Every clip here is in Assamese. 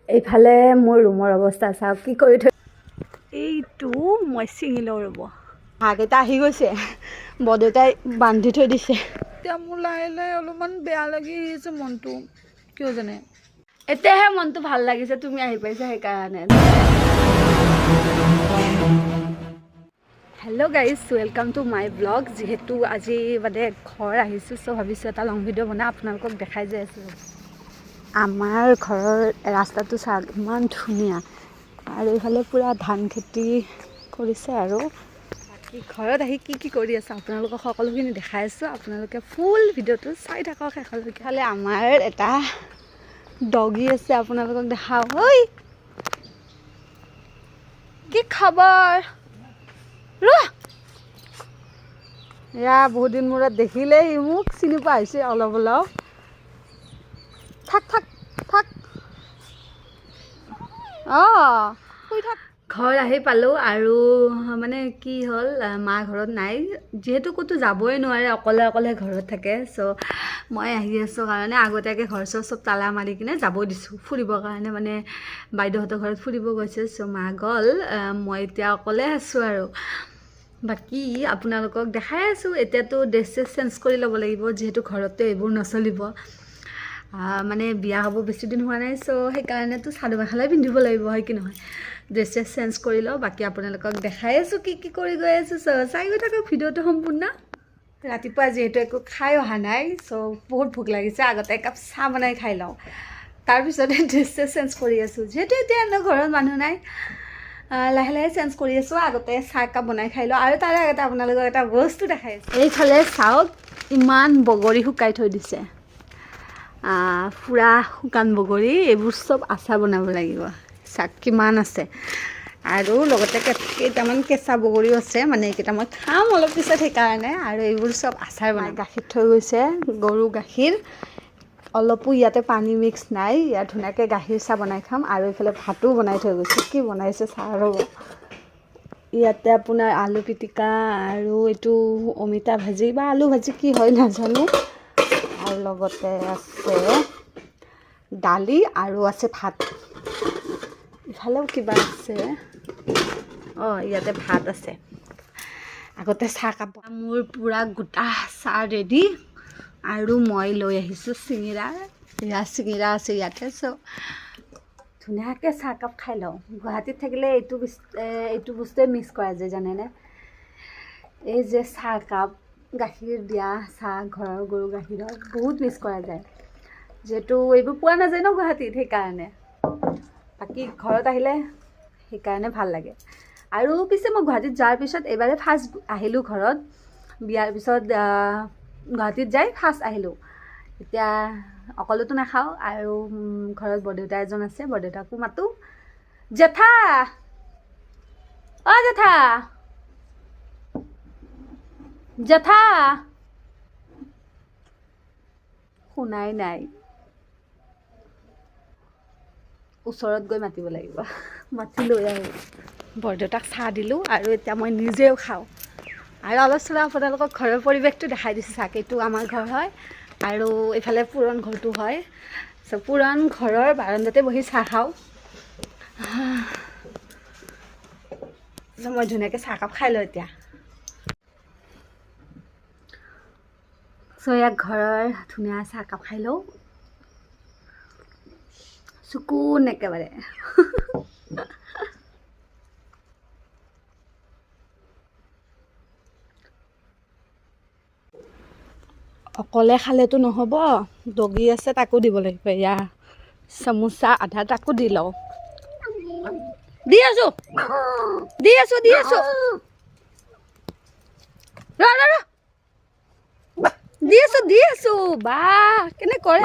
এইফালে মোৰ ৰুমৰ অৱস্থা চাওক কি কৰি থৈ এইটো মই ছিঙি লওঁ ৰ'ব। হাঁহকেইটা আহি গৈছে, বৰদেউতাই বান্ধি থৈ দিছে। এতিয়া মোৰ লাহে লাহে অলপমান বেয়া লাগি আহিছে মনটো, কিয় জানে? এতিয়াহে মনটো ভাল লাগিছে, তুমি আহি পাইছা সেইকাৰণে। Hello' guys, welcome to my blog. যিহেতু আজি মানে ঘৰ আহিছোঁ, চ' ভাবিছোঁ এটা লং ভিডিঅ' বনাই আপোনালোকক দেখাই যাই আছোঁ। আমাৰ ঘৰৰ ৰাস্তাটো চাওক ইমান ধুনীয়া, আৰু এইফালে পূৰা ধান খেতি কৰিছে। আৰু বাকী ঘৰত আহি কি কি কৰি আছোঁ আপোনালোকক সকলোখিনি দেখাই আছোঁ, আপোনালোকে ফুল ভিডিঅ'টো চাই থাকক শেষলৈকে। ইফালে আমাৰ এটা ডগী আছে, আপোনালোকক দেখাওঁ। ঐ কি খবৰ? ৰ এয়া বহুত দিন মূৰত দেখিলে সি মোক চিনি পোৱা হৈছে অলপ অলপ। থাক থাক থাক, অঁ শুই থাক। ঘৰ আহি পালোঁ আৰু মানে কি হ'ল, মা ঘৰত নাই, যিহেতু ক'তো যাবই নোৱাৰে, অকলে অকলে ঘৰত থাকে। চ' মই আহি আছোঁ কাৰণে আগতীয়াকৈ ঘৰ চৰ চব তালা মাৰি কিনে যাব দিছোঁ ফুৰিবৰ কাৰণে, মানে বাইদেউহঁতৰ ঘৰত ফুৰিব গৈছে। চ' মা গ'ল, মই এতিয়া অকলে আছোঁ। আৰু বাকী আপোনালোকক দেখাই আছোঁ। এতিয়াতো ড্ৰেছ চেছ চেঞ্জ কৰি ল'ব লাগিব, যিহেতু ঘৰতে এইবোৰ নচলিব। মানে বিয়া হ'ব বেছি দিন হোৱা নাই, চ' সেইকাৰণেতো চাদৰ মেখেলাই পিন্ধিব লাগিব, হয় কি নহয়? ড্ৰেছ চেছ চেঞ্জ কৰি লওঁ, বাকী আপোনালোকক দেখাই আছোঁ কি কি কৰি গৈ আছোঁ। চ' চাই গৈ থাকক ভিডিঅ'টো সম্পূৰ্ণ। ৰাতিপুৱা যিহেতু একো খাই অহা নাই, চ' বহুত ভোক লাগিছে, আগতে একাপ চাহ বনাই খাই লওঁ, তাৰপিছতে ড্ৰেছ চেছ চেঞ্জ কৰি আছোঁ। যিহেতু এতিয়া এনেও ঘৰত মানুহ নাই, লাহে লাহে চেঞ্জ কৰি আছোঁ। আগতে চাহ একাপ বনাই খাই লওঁ, আৰু তাৰে আগতে আপোনালোকক এটা বস্তু দেখাই আছোঁ। এইফালে চাওক, ইমান বগৰী শুকাই থৈ দিছে, পূৰা শুকান বগৰী। এইবোৰ চব আচাৰ বনাব লাগিব। চাওক কিমান আছে, আৰু লগতে কেইটামান কেঁচা বগৰীও আছে, মানে এইকেইটা মই খাম অলপ পিছত সেইকাৰণে। আৰু এইবোৰ চব আচাৰ বনাই গাখীৰ থৈ গৈছে, গৰু গাখীৰ, অলপো ইয়াতে পানী মিক্স নাই। ইয়াত ধুনীয়াকৈ গাখীৰ চাহ বনাই খাম। আৰু এইফালে ভাতো বনাই থৈ গৈছে, কি বনাইছে চাহ ৰ'ব। ইয়াতে আপোনাৰ আলু পিটিকা আৰু এইটো অমিতা ভাজি বা আলু ভাজি কি হয় নাজানো, আৰু লগতে আছে দালি আৰু আছে ভাত। ইফালেও কিবা আছে, অঁ ইয়াতে ভাত আছে। আগতে চাহকাপ মোৰ পূৰা গোটা চাহ ৰেডি, আৰু মই লৈ আহিছোঁ চিঙিৰা। এয়া চিঙিৰা আছে ইয়াতে। চ' ধুনীয়াকৈ চাহকাপ খাই লওঁ। গুৱাহাটীত থাকিলে এইটো বস্তুৱে মিছ কৰা যায় জানেনে? এই যে চাহকাপ, গাখীৰ দিয়া চাহ, ঘৰৰ গৰু গাখীৰৰ বহুত মিছ কৰা যায়, যিহেতু এইবোৰ পোৱা নাযায় ন গুৱাহাটীত, সেইকাৰণে। বাকী ঘৰত আহিলে সেইকাৰণে ভাল লাগে। আৰু পিছে মই গুৱাহাটীত যোৱাৰ পিছত এইবাৰে ফাৰ্ষ্ট আহিলোঁ ঘৰত, বিয়াৰ পিছত গুৱাহাটীত যাই ফাৰ্ষ্ট আহিলোঁ। এতিয়া অকলেতো নাখাওঁ, আৰু ঘৰত বৰদেউতা এজন আছে, বৰদেউতাকো মাতোঁ। জেঠা, অ' জেঠা, জেঠা, শুনাই নাই, ওচৰত গৈ মাতিব লাগিব, মাতি লৈ আহোঁ। বৰদেউতাক চাহ দিলোঁ, আৰু এতিয়া মই নিজেও খাওঁ। আৰু অলপ চলপ আপোনালোকক ঘৰৰ পৰিৱেশটো দেখাই দিছোঁ। চাওক, এইটো আমাৰ ঘৰ হয়, আৰু এইফালে পুৰণ ঘৰটো হয়। চ' পুৰণ ঘৰৰ বাৰাণ্ডাতে বহি চাহ খাওঁ। মই ধুনীয়াকৈ চাহকাপ খাই লওঁ এতিয়া। চ' ইয়াত ঘৰৰ ধুনীয়া চাহকাপ খাই লওঁ, চুকুন একেবাৰে। অকলে খালেতো নহ'ব, ডগী আছে তাকো দিব লাগিব। এয়া চামোচা আধা তাকো দি লওঁ। দি আছোঁ, দি আছোঁ, দি আছোঁ, ৰ ৰ ৰ, দি আছোঁ, দি আছোঁ। বা কেনে কৰে,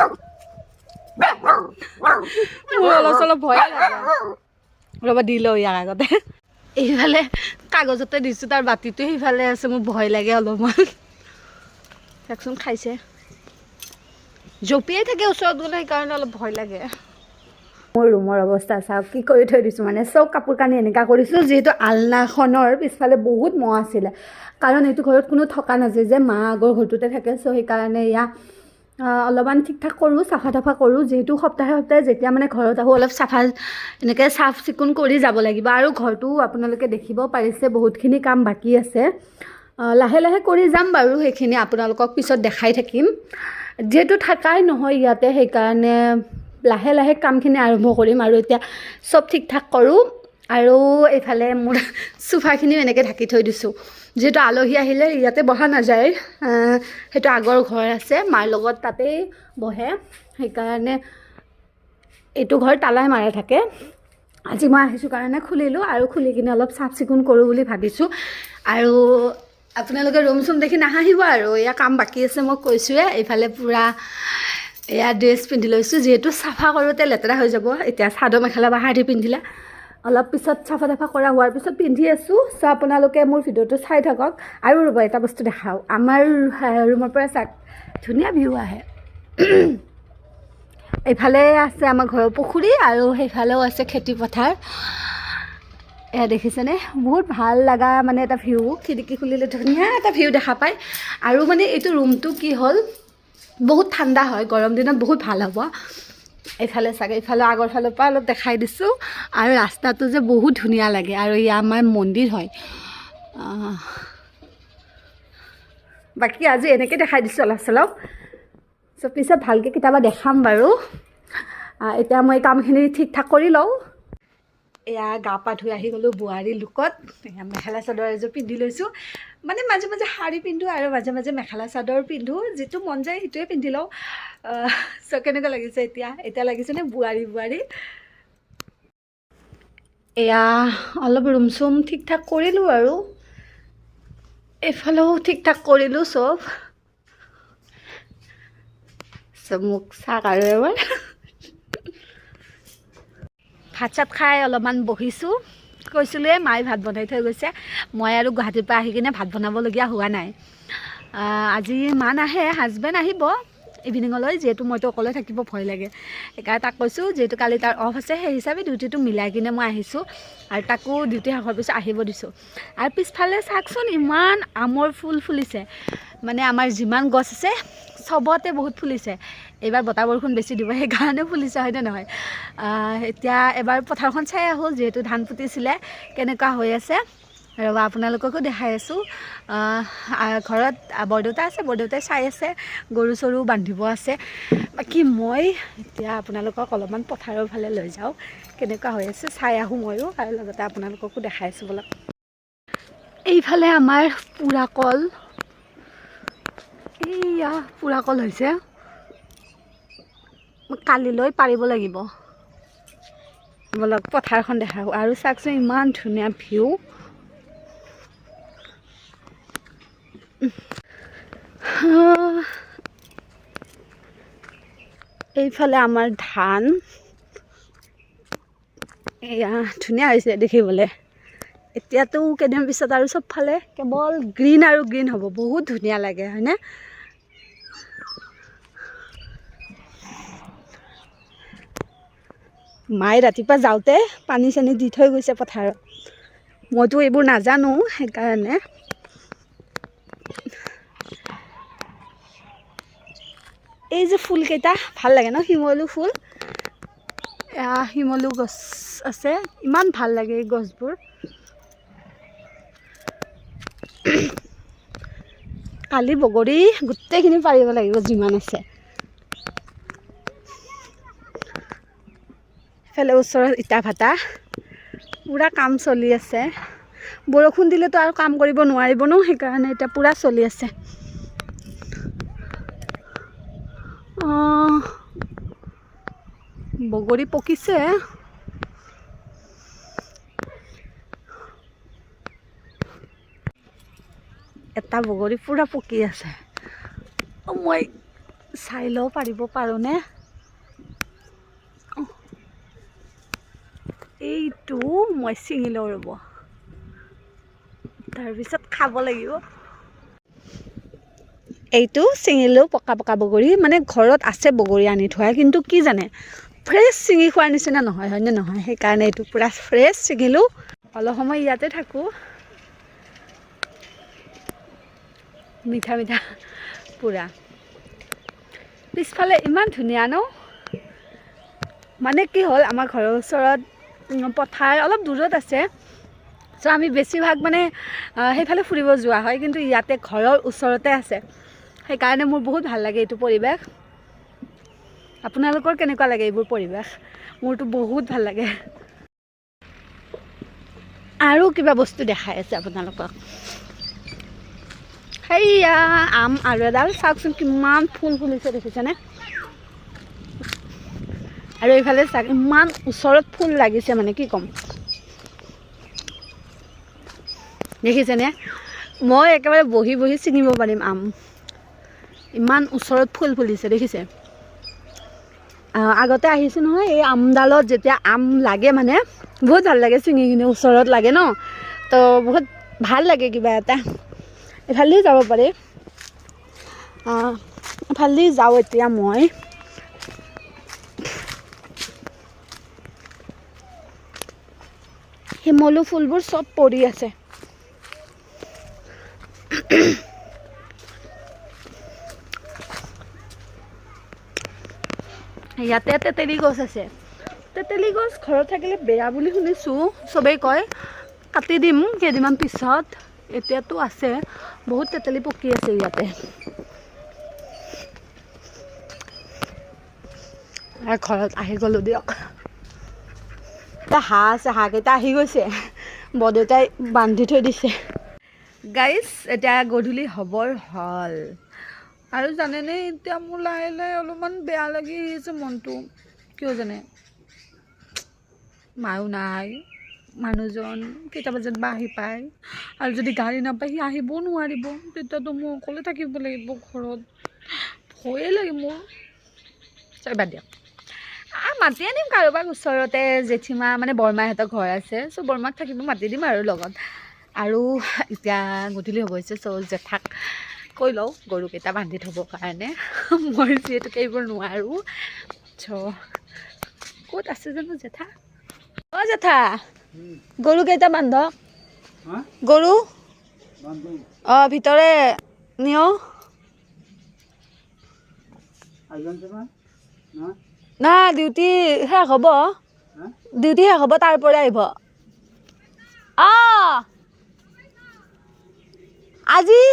মোৰ অলপ চলপ ভয় লাগে। ৰ'বা দি লওঁ ইয়াৰ আগতে। এইফালে কাগজতে দিছোঁ, তাৰ বাতিটো সেইফালে আছে, মোৰ ভয় লাগে অলপমান। চাওকচোন খাইছে, জঁপিয়াই থাকে ওচৰত গ'লে, সেইকাৰণে অলপ ভয় লাগে। মোৰ ৰুমৰ অৱস্থা চাওক কি কৰি থৈ দিছোঁ, মানে চব কাপোৰ কানি এনেকুৱা কৰিছোঁ। যিহেতু আলনাখনৰ পিছফালে বহুত মহ আছিলে, কাৰণ এইটো ঘৰত কোনো থকা নাযায় যে, মা আগৰ ঘৰটোতে থাকে। চ' সেইকাৰণে এয়া অলপমান ঠিক ঠাক কৰোঁ, চাফা তাফা কৰোঁ। যিহেতু সপ্তাহে সপ্তাহে যেতিয়া মানে ঘৰত আহোঁ, অলপ চাফা এনেকৈ চাফ চিকুণ কৰি যাব লাগিব। আৰু ঘৰটো আপোনালোকে দেখিব পাৰিছে, বহুতখিনি কাম বাকী আছে। লাহে লাহে কৰি যাম বাৰু, সেইখিনি আপোনালোকক পিছত দেখাই থাকিম। যিহেতু থাকাই নহয় ইয়াতে, সেইকাৰণে লাহে লাহে কামখিনি আৰম্ভ কৰিম। আৰু এতিয়া চব ঠিক ঠাক কৰোঁ। আৰু এইফালে মোৰ চোফাখিনিও এনেকৈ ঢাকি থৈ দিছোঁ, যিহেতু আলহী আহিলে ইয়াতে বহা নাযায়। সেইটো আগৰ ঘৰ আছে, মাৰ লগত তাতেই বহে, সেইকাৰণে এইটো ঘৰ তালাই মাৰা থাকে। আজি মই আহিছোঁ কাৰণে খুলিলোঁ আৰু খুলি কিনে অলপ চাফ চিকুণ কৰোঁ বুলি ভাবিছোঁ। আৰু আপোনালোকে ৰুম চুম দেখি নাহাঁহিব আৰু, এয়া কাম বাকী আছে, মই কৈছোঁৱে। এইফালে পূৰা এয়া ড্ৰেছ পিন্ধি লৈছোঁ, যিহেতু চাফা কৰোঁতে লেতেৰা হৈ যাব। এতিয়া চাদৰ মেখেলা বা শাৰী পিন্ধিলে অলপ পিছত চাফা তাফা কৰা হোৱাৰ পিছত পিন্ধি আছোঁ। চ' আপোনালোকে মোৰ ভিডিঅ'টো চাই থাকক। আৰু ৰ'ব, এটা বস্তু দেখাওঁ। আমাৰ ৰুমৰ পৰা চাওক, ধুনীয়া ভিউ আহে। এইফালে আছে আমাৰ ঘৰৰ পুখুৰী আৰু সেইফালেও আছে খেতি পথাৰ। এয়া দেখিছেনে, বহুত ভাল লগা মানে এটা ভিউ। খিৰিকী খুলিলে ধুনীয়া এটা ভিউ দেখা পায়। আৰু মানে এইটো ৰুমটো কি হ'ল, বহুত ঠাণ্ডা হয়, গৰম দিনত বহুত ভাল হ'ব। এইফালে চাগে, এইফালে আগৰ ফালৰ পৰা অলপ দেখাই দিছোঁ। আৰু ৰাস্তাটো যে বহুত ধুনীয়া লাগে। আৰু এয়া আমাৰ মন্দিৰ হয়। বাকী আজি এনেকৈ দেখাই দিছোঁ অলপ চলপ। চ' পিছত ভালকৈ কেতিয়াবা দেখাম বাৰু। এতিয়া মই কামখিনি ঠিক ঠাক কৰি লওঁ। এয়া গা পা ধুই আহি গ'লোঁ বোৱাৰী লুকত। এয়া মেখেলা চাদৰ এযোৰ পিন্ধি লৈছোঁ। মানে মাজে মাজে শাৰী পিন্ধোঁ আৰু মাজে মাজে মেখেলা চাদৰ পিন্ধোঁ, যিটো মন যায় সেইটোৱে পিন্ধি লওঁ। চ' কেনেকুৱা লাগিছে এতিয়া? এতিয়া লাগিছেনে বোৱাৰী বোৱাৰী? এয়া অলপ ৰুম চুম ঠিক ঠাক কৰিলোঁ আৰু এইফালেও ঠিক ঠাক কৰিলোঁ চব। চব মোক চাওক আৰু এবাৰ। ভাত চাত খাই অলপমান বহিছোঁ। কৈছিলোঁৱে, মায়ে ভাত বনাই থৈ গৈছে। মই আৰু গুৱাহাটীৰ পৰা আহি কিনে ভাত বনাবলগীয়া হোৱা নাই। আজি মা নাহে, হাজবেণ্ড আহিব ইভিনিঙলৈ। যিহেতু মইতো অকলে থাকিব ভয় লাগে, সেইকাৰণে তাক কৈছোঁ, যিহেতু কালি তাৰ অফ আছে, সেই হিচাপে ডিউটিটো মিলাই কিনে মই আহিছোঁ। আৰু তাকো ডিউটি শেষ হোৱাৰ পিছত আহিব দিছোঁ। আৰু পিছফালে চাওকচোন, ইমান আমৰ ফুল ফুলিছে। মানে আমাৰ যিমান গছ আছে চবতে বহুত ফুলিছে। এইবাৰ বতাহ বৰষুণ বেছি দিব, সেইকাৰণে ফুলিছে, হয়নে নহয়? এতিয়া এবাৰ পথাৰখন চাই আহোঁ, যিহেতু ধান পুতিছিলে, কেনেকুৱা হৈ আছে। ৰ'বা, আপোনালোককো দেখাই আছোঁ। ঘৰত বৰদেউতা আছে, বৰদেউতাই চাই আছে, গৰু চৰু বান্ধিব আছে। বাকী মই এতিয়া আপোনালোকক অলপমান পথাৰৰ ফালে লৈ যাওঁ, কেনেকুৱা হৈ আছে চাই আহোঁ ময়ো, আৰু লগতে আপোনালোককো দেখাই আছোঁ। ব'লক। এইফালে আমাৰ পুৰা কল, এইয়া পুৰা কল হৈছে। কালিলৈ পাৰিব লাগিব। ব'লক, পথাৰখন দেখাওঁ। আৰু চাওকচোন, ইমান ধুনীয়া ভিউ। এইফালে আমাৰ ধান, এয়া ধুনীয়া হৈছে দেখিবলৈ। এতিয়াতো কেইদিনমান পিছত আৰু চবফালে কেৱল গ্ৰীণ আৰু গ্ৰীণ হ'ব, বহুত ধুনীয়া লাগে, হয়নে? মায়ে ৰাতিপুৱা যাওঁতে পানী চানী দি থৈ গৈছে পথাৰত। মইতো এইবোৰ নাজানো, সেইকাৰণে। এই যে ফুলকেইটা ভাল লাগে ন, শিমলু ফুল। এয়া শিমলু গছ আছে, ইমান ভাল লাগে এই গছবোৰ। কালি বগৰী গোটেইখিনি পাৰিব লাগিব যিমান আছে। ইফালে ওচৰত ইটা ভাটা পূৰা কাম চলি আছে। বৰষুণ দিলেতো আৰু কাম কৰিব নোৱাৰিব ন, সেইকাৰণে এতিয়া পূৰা চলি আছে। অঁ, বগৰী পকিছে। এটা বগৰী পূৰা পকি আছে। অ', মই চাই লওঁ পাৰিব পাৰোঁনে। এইটো মই ছিঙি লওঁ ৰ'ব, তাৰপিছত খাব লাগিব। এইটো ছিঙিলেও পকা পকা বগৰী, মানে ঘৰত আছে বগৰী আনি থোৱা, কিন্তু কি জানে, ফ্ৰেছ ছিঙি খোৱাৰ নিচিনা নহয়, হয়নে নহয়? সেইকাৰণে এইটো পূৰা ফ্ৰেছ ছিঙিলোঁ। অলপ সময় ইয়াতে থাকোঁ। মিঠা মিঠা পূৰা। পিছফালে ইমান ধুনীয়া ন। মানে কি হ'ল, আমাৰ ঘৰৰ ওচৰত পথাৰ অলপ দূৰত আছে, চ' আমি বেছিভাগ মানে সেইফালে ফুৰিব যোৱা হয়, কিন্তু ইয়াতে ঘৰৰ ওচৰতে আছে, সেইকাৰণে মোৰ বহুত ভাল লাগে এইটো পৰিৱেশ। আপোনালোকৰ কেনেকুৱা লাগে এইবোৰ পৰিৱেশ? মোৰতো বহুত ভাল লাগে। আৰু কিবা বস্তু দেখাই আছে আপোনালোকক, সেয়া আম আৰু এডাল চাওকচোন কিমান ফুল ফুলিছে, দেখিছেনে? আৰু এইফালে চাওক ইমান ওচৰত ফুল লাগিছে, মানে কি ক'ম, দেখিছেনে? মই একেবাৰে বহি বহি ছিঙিব পাৰিম আম, ইমান ওচৰত ফুল ফুলিছে, দেখিছে? আগতে আহিছোঁ নহয় এই আমডালত, যেতিয়া আম লাগে মানে বহুত ভাল লাগে ছিঙি কিনে, ওচৰত লাগে ন, তো বহুত ভাল লাগে কিবা এটা। এইফালেও যাব পাৰি, এইফালেদি যাওঁ এতিয়া মই। শিমলু ফুলবোৰ চব পৰি আছে। ইয়াতে তেতেলী গছ আছে। তেতেলী গছ ঘৰত থাকিলে বেয়া বুলি শুনিছোঁ, চবেই কয়। কাটি দিম কেইদিনমান পিছত। এতিয়াতো আছে, বহুত তেতেলী পকি আছে ইয়াতে। আৰু ঘৰত আহি গ'লোঁ দিয়ক। এটা হাঁহ আছে, হাঁহকেইটা আহি গৈছে, বৰদেউতাই বান্ধি থৈ দিছে। গাইজ, এতিয়া গধূলি হ'বৰ হ'ল। আৰু জানেনে, এতিয়া মোৰ লাহে লাহে অলপমান বেয়া লাগি আহিছে মনটো, কিয় জানে? মায়ো নাই, মানুহজন কেইটা বজাত বা আহি পায়, আৰু যদি গাড়ী নাপায় সি আহিবও নোৱাৰিব, তেতিয়াতো মই অকলে থাকিব লাগিব ঘৰত, ভয়ে লাগে মোৰ। বাদ দিয়ক, মাতি আনিম কাৰোবাক, ওচৰতে জেঠীমা মানে বৰমাহঁতৰ ঘৰ আছে, চ' বৰমাক থাকিব মাতি দিম আৰু লগত। আৰু এতিয়া গধূলি হ'ব হৈছে, চ' জেঠাক কৈ লওঁ গৰুকেইটা বান্ধি থ'বৰ কাৰণে, মই যিহেতুকে এইবোৰ নোৱাৰোঁ। চ' ক'ত আছে জানো জেঠা? অ' জেঠা, গৰুকেইটা বান্ধ, গৰু অঁ ভিতৰে নিয় না, ডিউটি শেষ হ'ব, ডিউটি শেষ হ'ব তাৰ পৰা আহিব। অঁ আজি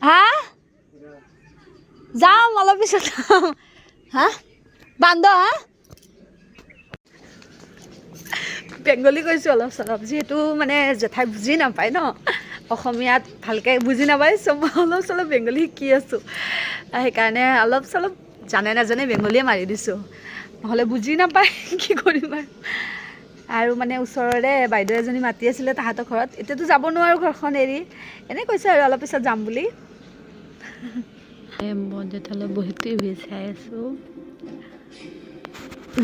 হা যাম অলপ পিছত যাম। হা বান্ধ, হা বেংগলী কৈছোঁ অলপ চলপ, যিহেতু মানে জেঠাই বুজি নাপায় ন, অসমীয়াত ভালকৈ বুজি নাপায়, চব অলপ চলপ বেংগলী শিকি আছোঁ, সেইকাৰণে অলপ চলপ জানে নাজানে বেংগলীয়ে মাৰি দিছোঁ, নহ'লে বুজি নাপায় কি কৰিম আৰু। আৰু মানে ওচৰৰে বাইদেউ এজনী মাতি আছিলে তাহাঁতৰ ঘৰত, এতিয়াতো যাব নোৱাৰোঁ ঘৰখন এৰি, এনেই কৈছে আৰু অলপ পিছত যাম বুলি। মই জেঠালৈ বহি টিভি চাই আছোঁ,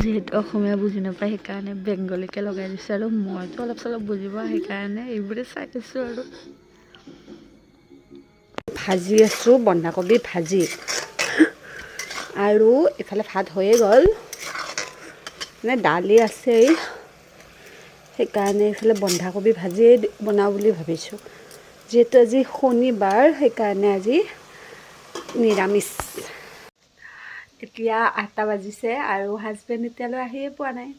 যিহেতু অসমীয়া বুজি নাপায় সেইকাৰণে বেংগলীকে লগাই দিছোঁ, আৰু মইতো অলপ চলপ বুজি পাওঁ সেইকাৰণে এইবোৰে চাই আছোঁ। আৰু ভাজি আছোঁ বন্ধাকবি ভাজি, আৰু ইফালে ভাত হৈয়ে গ'ল, মানে দালি আছেই, সেইকাৰণে এইফালে বন্ধাকবি ভাজিয়ে বনাওঁ বুলি ভাবিছোঁ। যিহেতু আজি শনিবাৰ সেইকাৰণে আজি নিৰামিষ। এতিয়া 8টা বাজিছে আৰু হাজবেণ্ড এতিয়ালৈ আহিয়ে পোৱা নাই,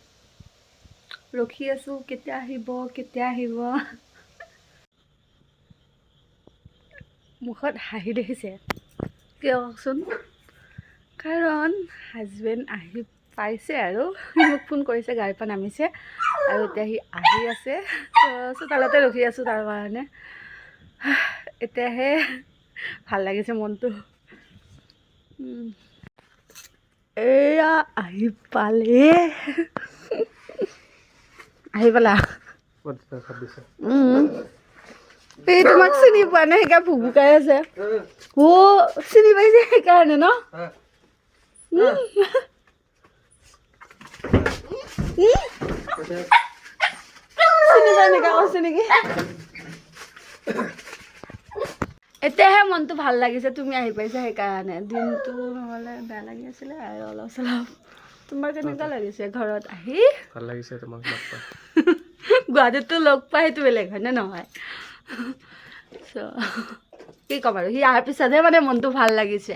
ৰখি আছোঁ কেতিয়া আহিব কেতিয়া আহিব। মুখত হাঁহি দেখিছে কিয় কওকচোন? কাৰণ হাজবেণ্ড আহি পাইছে আৰু মোক ফোন কৰিছে, গাড়ীৰ পৰা নামিছে আৰু এতিয়া সি আহি আছে, চোতালতে ৰখি আছোঁ তাৰ কাৰণে। এতিয়াহে ভাল লাগিছে মনটো। এয়া আহি পালে, আহি পালা। এই তোমাক চিনি পোৱা নাই সেইকাৰণে ভুক-ভুকাই আছে। অ' চিনি পাইছে সেইকাৰণে ন? চিনি পাই এনেকা কৈছে নেকি? এতিয়াহে মনটো ভাল লাগিছে, তুমি আহি পাইছা সেইকাৰণে। দিনটো নহ'লে বেয়া লাগি আছিলে আৰু অলপ চলপ। তোমাৰ কেনেকুৱা লাগিছে ঘৰত আহি? ভাল লাগিছে তোমাক লগ পাই। গুৱাহাটীততো লগ পাই সেইটো বেলেগ হয় নে নহয়? চ' কি ক'ম আৰু, সি অহাৰ পিছতহে মানে মনটো ভাল লাগিছে।